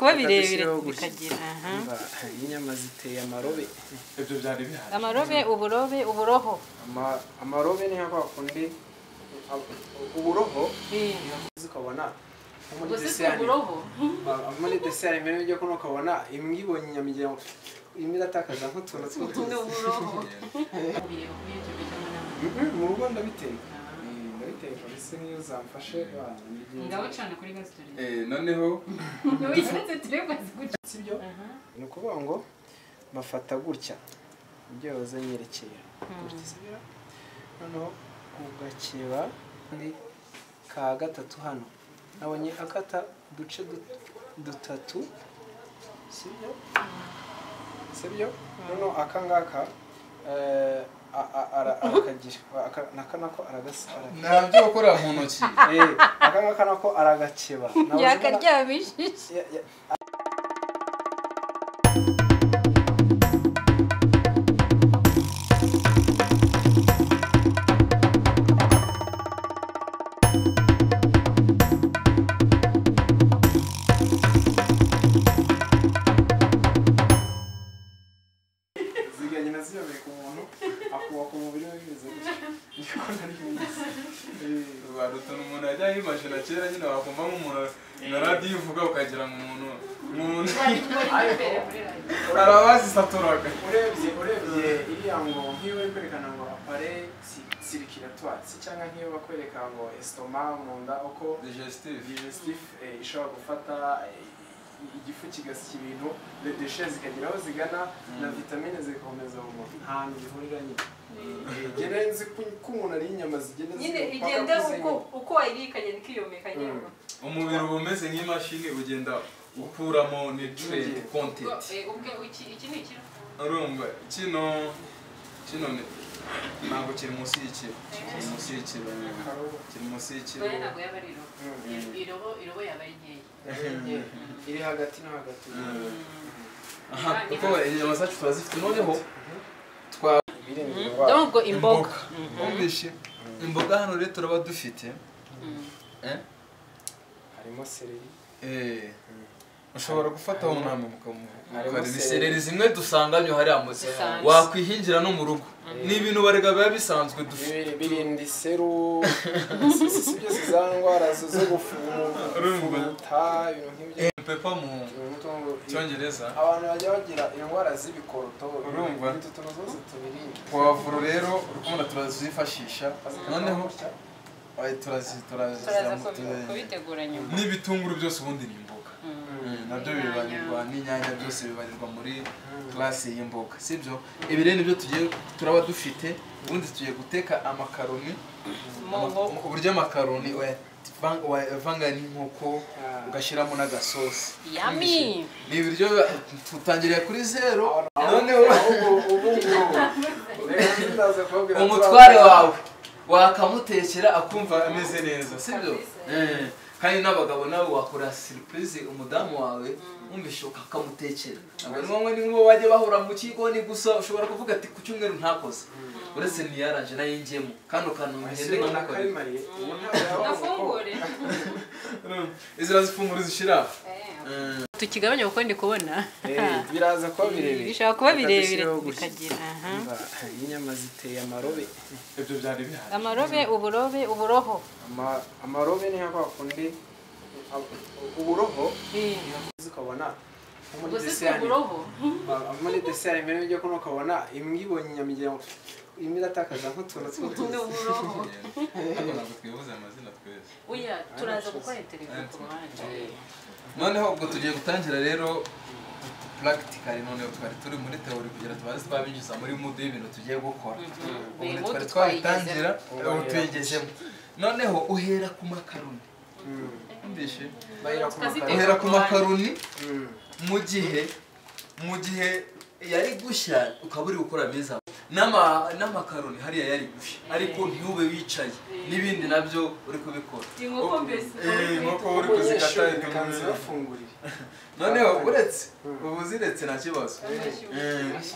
Kuba birebire bikagira aha. Inyama ziteye amarobe. Ibyo byari bihari. Amarobe, uburobe, uburoho. Amarobe ni nka kundi uburoho. Ukabona muri dessert mbere yo kuno ukabona imbwa ibonye inyama igira ngo irimo iratakaza nk'utuntu tw'utuzi. Mu rugo ndabiteka. Ndabiteka mbese nk'iyo zamfashe ngaho cyane kuri gaze. Noneho sibyo ni ukuvuga ngo bafata gutya ibyo yahoze nyerekera gutya sibyo, noneho ugakeba ka gatatu hano nabonye akata uduce dutatu sibyo sibyo, noneho aka ngaka arakagira naka nako aragasa ntabyo gukora mu ntoki aka ngaka nako aragakeba yakaryamishije. Umuntu ajya yimashina kera nyine wakumva nk'umuntu na radiyo ivuga ukagira ngo umuntu arabazisaturaga. Urebye iriya ngo nk'iyo bari kwerekana ngo appareil circulatoire si cyangwa nk'iyo bakwereka ngo estomac mu nda uko digestif ishobora gufata igifu kigasya ibintu, les déchets zikagira aho zigana na vitamine zigakomeza mu mubiri nta hantu bihurira nyine. Nzi ko umuntu ariye inyama zigenda nyine igenda uko wayirikanye nikiyomeka nyine. Umubiri uba umeze nk'imashini ugenda ukuramo nutrient content. Iki ni ikiro urumva kino kino ntabwo kiri munsi y'ikiro, kiri munsi y'ikiro, kiri munsi y'ikiro. Ntabwo yaba ari irobo, irobo yaba ari nkeya, iri hagati no hagati. Aha kuko inyama zacu turazifite noneho ubwo imboga imboga hano rero turaba dufite harimo seleri. Ushobora gufata aho namwe mukamuha seleri zimwe dusanganye hariya munsi wakwihingira no mu rugo. Ni ibintu barega biba bisanzwe dufite birinda iseru si byose za ndwara zo gufuta ibintu nk'ibyo. Pepa mu cyongereza abantu bajya bagira indwara z'ibikoroto urumva utu tuntu zose tubirinda. Puwavuro rero urukundo turazifashisha noneho turaza kubitegura nyuma. N'ibitunguru byose ubundi ni imboga nabyo bibarirwa n'inyanya byose bibarirwa muri classe y'imboga sibyo. Ibi rero nibyo tugiye turaba dufite. Ubundi tugiye guteka amakaroni uburyo amakaroni wayavanga n'inkoko ugashyiramo n'agasosi. Yummy! Ni ibiryo tutangiriye kuri zero noneho umutware wawe wakamutekera akumva ameze neza sibyo. Kandi n'abagabo nabo wakora surprise umudamu wawe umvishe ukamutekera. Ntabwo ngombwa ni ngo bajye bahura mu kigoni gusa, ushobora kuvuga ati ku cyumweru ntakoze uretse niyaranje nayinjyemo kandi ukanongera nkamukora. Izira zifungura zishira tukigabanya kuko ndi kubona biraza kuba birebire, bishobora kuba birebire bikagira aha. Inyama ziteye amarobe ibyo byari bihari. Amarobe, uburobe, uburoho. Amarobe ni nka kundi uburoho ukabona muri dessert mbere yo kuno ukabona imbwa ibonye inyama igira ngo irimo iratakaza nk'utuntu tw'utuzi. Ntabwo twibuze amazina twese. Oya turaza gukora interview ku ruhande. Noneho ubwo tugiye gutangira rero practically. Noneho twari turi muri theory kugira tubaze twabinjiza muri mood y'ibintu tugiye gukora. Ubu twari twabitangira ubu tuyigezemo. Noneho uhera ku makaroni. Ndishe uhera ku makaroni mu gihe yari gushya ukaba uri gukora meza n'amakaroni hariya yari gushya ariko ntube wicaye n'ibindi nabyo uri kubikora. Inkoko mbese inkoko uri kuzikata bafungurira. Noneho uretse ubu ziretse nta kibazo.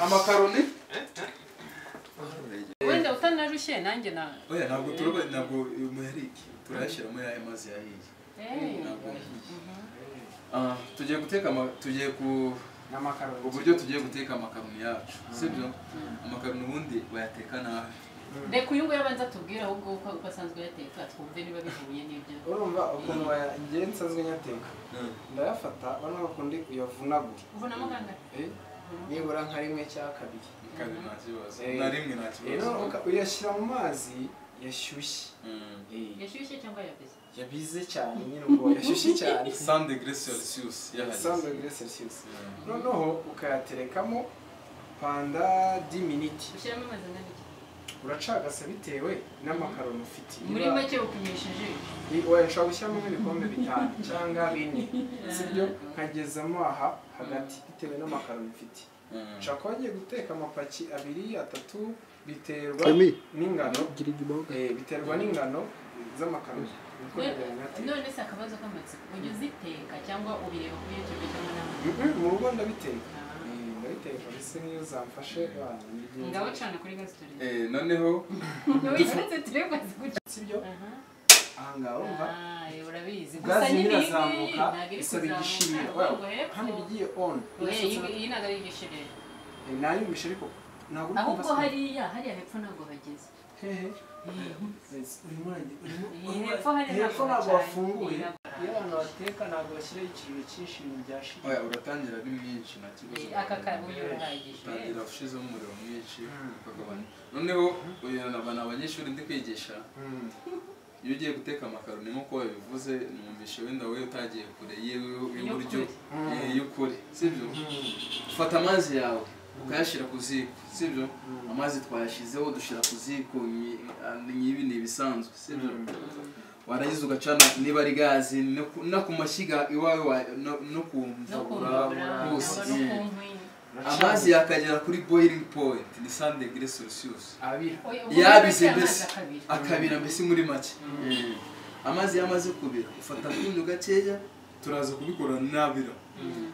Amakaroni wenda utanarushye nanjye na oya ntabwo turoba ntabwo muheriki turayashyira muri aya mazi yahiye. Ntabwo yahiye. Tugiye guteka tugiye ku n'amakaroni. Uburyo tugiye guteka amakaroni yacu, sibyo? Amakaroni ubundi bayateka nabi. Reka uyu nguyu abanza tubwire ahubwo uko asanzwe yateka, twumve niba bihuye n'ibyo. Urumva ukuntu njye nsanzwe nyateka. Ndayafata bano bakundi uyavunagura. Uvunamo kangahe? Nibura nka rimwe cya kabiri. Kabiri nta kibazo. Na rimwe nta kibazo. Uyashyira mu mazi yashyushye. Yashyushye cyangwa yabize? Yabize cyane nyine ubwo yashyushye cyane. 100 degrés Celsius yahageze. 100 degrés Celsius. Noneho ukayaterekamo pendant 10 minutes. Ushyiramo amazi angana iki? Uracagasa bitewe n'amakaroni ufite. Muri make upimishije. Oya, nshobora gushyiramo nk'ibikombe 5 cyangwa 4, sibyo? Nkagezamo aha hagati bitewe n'amakaroni mfite. Nshobora kuba ngiye guteka amapaki 2 3 biterwa n'ingano. Biterwa n'ingano z'amakaroni. None se akabazo k'amatsiko, ujya uziteka cyangwa ubireba kuri YouTube cyangwa n'ahandi? Mu rugo ndabiteka. Ndabiteka bise nk'iyo zamfashe ngaho cana kuri gazitori. Noneho sibyo? Ahangaha urumva urabizi gusa nyine irazamuka isaba igishirira. Hano ibigiye on. Iyi ntabwo ari igishirira. Nayumvishe ariko ntabwo ahubwo hariya hepfo ntabwo hageze. Hehe. Hepfo ntabwo wafunguye. Iyo abantu bateka ntabwo bashyiraho ikiriro cyinshi ibintu byashira. Oya, uratangira ari mwinshi nta kibazo. Aka kabuye urahagije. Utangira ushizemo umuriro mwinshi ukagabanya. Noneho uyu ni abanyeshuri ndi kwigisha. Iyo ugiye guteka amakaroni nk'uko wabivuze, numvishe wenda wowe utagiye kure y'uburyo y'ukuri, sibyo? Ufata amazi yawe ukayashyira ku ziko, sibyo? Amazi twayashyizeho dushyira ku ziko, nk'ibi ni ibisanzwe, sibyo? Warangiza ugacana niba ari gazi no ku mashyiga iwawe no ku mvura hose. Amazi yakagera kuri boiling point ni 100 degrés Celsius. Yabize mbese akabira mbese muri make. Amazi yamaze kubira, ufata akunyu gakeya, turaza kubikora nabira.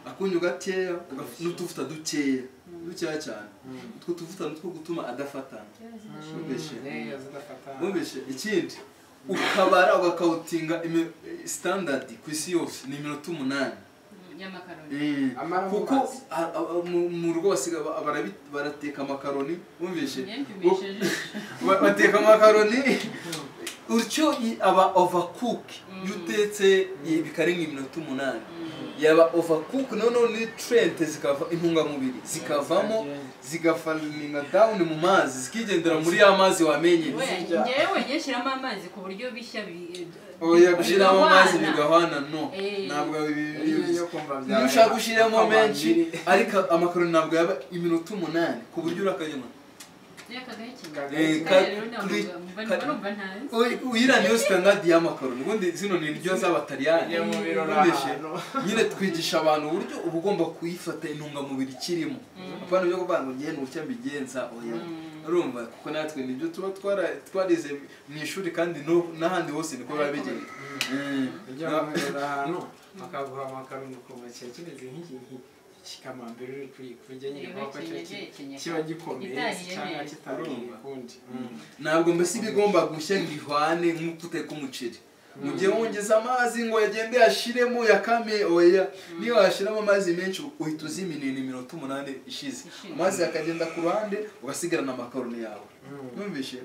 Akunyu gakeya n'utuvuta dukeya, dukeya cyane. Utwo tuvuta nutwo gutuma adafatana. Wumvishe ikindi ukabara ugakawutinga standard ku isi yose ni iminota 8. Kuko mu rugo basiga barateka amakaroni, wumvishe bateka amakaroni utyo aba overcook. Iyo utetse bikarenga iminota 8 yaba overcook, noneho nutrient zikava, intungamubiri zikavamo, zigafalinga down mu mazi, zikigendera muri ya mazi wamenye. Njyewe ngishyiramo amazi ku buryo bishya. Oya, gushyiramo amazi bigahwana no ntabwo niyo ushaka gushyiramo menshi, ariko amakaroni ntabwo yaba iminota 8 ku buryo urakanywa. Uyira niyo standard y'amakaroni. Ubundi zino ni indyo z'abataliyani. Nyine twigisha abantu uburyo uba ugomba kuyifata intungamubiri kirimo. Apana byo kuvuga ngo ngiye n'ucya mbigenza, oya. Urumva kuko natwe nibyo tuba twarize mu ishuri kandi n'ahandi hose niko biba bigenda. Ujya mu birori ahantu bakaguha amakaroni ukumva kimeze nk'iki kikamambiri uri kurya nyine kuko kiba gikomeye cyangwa kitari ukundi. Ntabwo mbese ibigomba gushya ngo ihwane nk'uko uteka umuceri. Mu gihe wongeza amazi ngo yagende yashiremo yakame, oya. Niyo washiramo amazi menshi uhita uziminina iminota 8 ishize. Amazi akagenda ku ruhande ugasigarana amakaroni yawe. Numvishe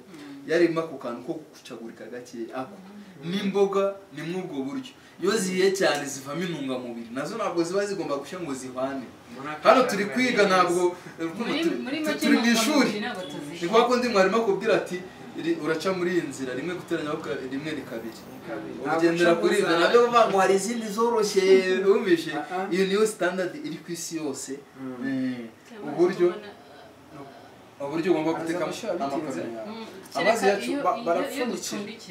yarimo ako kantu ko gucagurika gake ako. N'imboga ni mw'ubwo buryo. Iyo zihiye cyane zivamo intungamubiri, nazo ntabwo ziba zigomba gushya ngo zihwane. Hano turi kwiga ntabwo turi mu ishuri. Ni kwa kundi mwarimu akubwira ati uraca muri iyi nzira rimwe guteranya rimwe ni kabiri. Ugendera kuri ibyo nabyo kuvuga ngo hari izindi zoroshye, wumvishe iyo niyo standard iri ku isi yose. Uburyo ugomba guteka amakaroni yawe. Amazi yacu barapfundikira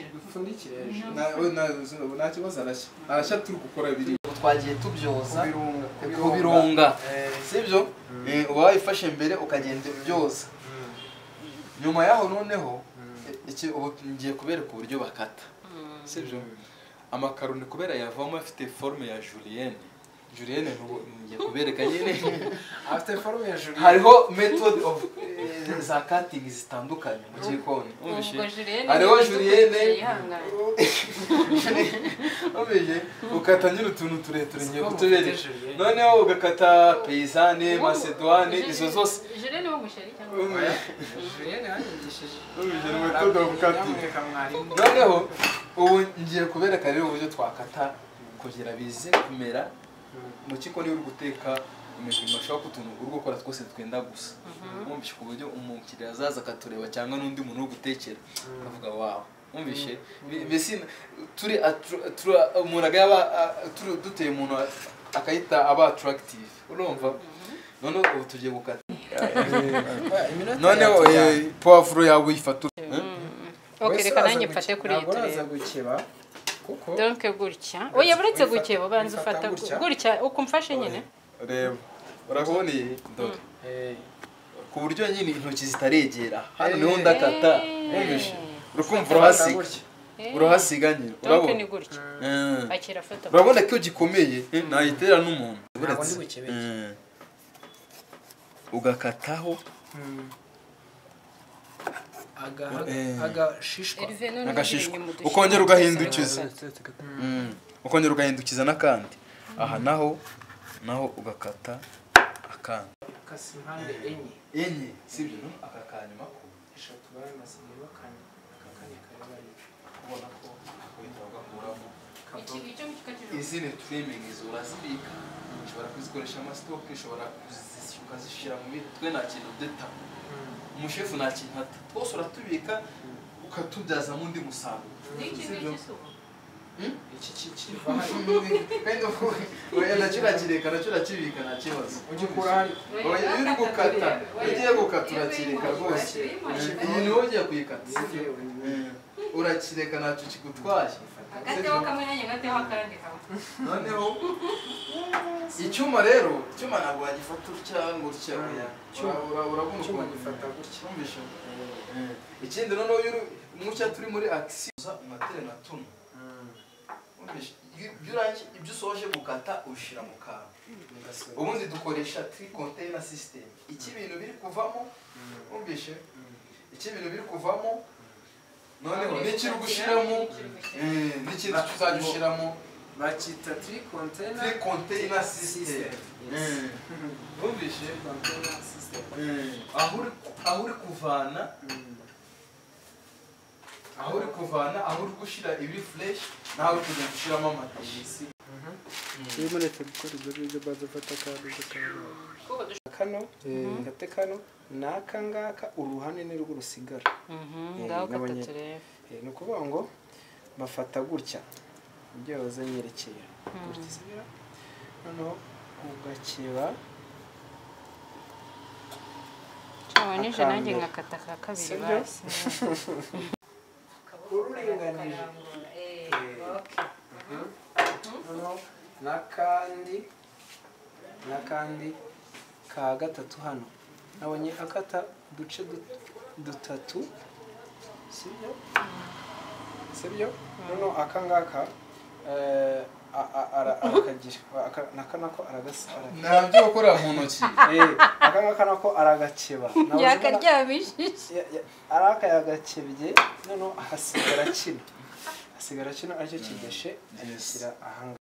nta kibazo, arashya turi gukora biri twagiye tubyoza kubirunga, sibyo? Uba wayifashe mbere ukagenda ubyoza. Nyuma yaho noneho ubu ngiye kubereka uburyo bakata, sibyo? Amakaroni kubera yavamo afite forme ya julienne, Julienne ngiye kubereka nyine afite forme ya Julienne. Hariho method of za cutting zitandukanye mu gikoni. Hariho Julienne umije ukata nyine utuntu tureture ngiye kutubereka. Noneho ugakata paysanne, macédoine, izo zose. Julienne wo musheri cyangwa Julienne yanyigishije. Umije ni method of cutting. Noneho ubu ngiye kubereka rero uburyo twakata kugira bize kumera mu gikoni uri guteka imishima ashobora kutuntu uri gukora twose twenda gusa. Mwumvishe ku buryo umukiriya azaza akatureba cyangwa n'undi muntu uri gutekera akavuga wow. Mwumvishe mbese turi umuntu agaba duteye umuntu akayita aba attractive. Urumva? None ubu tugiye gukata. None poivre yawe uyifata. Okay, reka nanjye mfate kuri iyi turebe. Gukeba kuko donc gutya. Oya buretse gukeba banza ufata gutya ukumfashe nyine. Reba uraboneye dore ku buryo nyine intoki zitaregera hano niho ndakata. Mwumvishe urukumva urahasiga urahasiga nyine urabona ni gutya akira foto. Urabona ko gikomeye nayitera n'umuntu buretse ugakataho agashishwa agashishwa ukongera ugahindukiza ukongera ugahindukiza n'akandi aha naho naho ugakata akandi kasi impande enye enye sibyo no aka kanyuma ko eshatu baranasigaye bakanye aka kane kare bari kubona ko wita ugakuramo izi ni trimming izo urazibika ushobora kuzikoresha ama stock ushobora kuzishyuka zishira mu mitwe nta kintu deta umushefu nta kintu ata twose uratubika ukatubyazamo undi musaruro. Iki kiva hari kind of oya nacyo urakireka nacyo urakibika nta kibazo ugikura hari oya iyo uri gukata ugiye gukata urakireka rwose iyi niwo ugiye kuyikata urakireka ntacyo kigutwaye agateho kamwe nanjye gateho akandi kamwe. Noneho icyuma rero icyuma ntabwo wagifata utya ngo utya oya urabona icyuma gifata gutya. Mwumvishe ikindi noneho iyo mucya turi muri action umatere na tuno ibyo usoje gukata ushira mu kantu. Ubundi dukoresha tri container system. Iki bintu biri kuvamo umvishe iki bintu biri kuvamo noneho n'ikiri gushiramo n'ikindi tuzajya ushiramo bakita tri container system. Umvishe container system aho uri kuvana aho uri kuvana aho uri gushira ibiri fresh naho uri kugenda ushiramo amatashi. Iyo muretse gukora ibyo ngibyo baza fata akantu kano gate kano naka ngaka uruhande ni rwo rusigara. Ngaho kata turebe. Ni ukuvuga ngo bafata gutya ibyo bazanyerekera gutya sibira noneho ugakeba cyane nanjye ngakata ka kabiri basi. Ururinganije n'akandi ka gatatu hano nabonye akata uduce dutatu sibyo sibyo noneho aka ngaka arakagira naka nako aragasa ntabyo gukora mu ntoki aka ngaka nako aragakeba yakaryamishije araka yagakebye noneho hasigara kino hasigara kino aricyo kigeshe agishyira aha ngaha.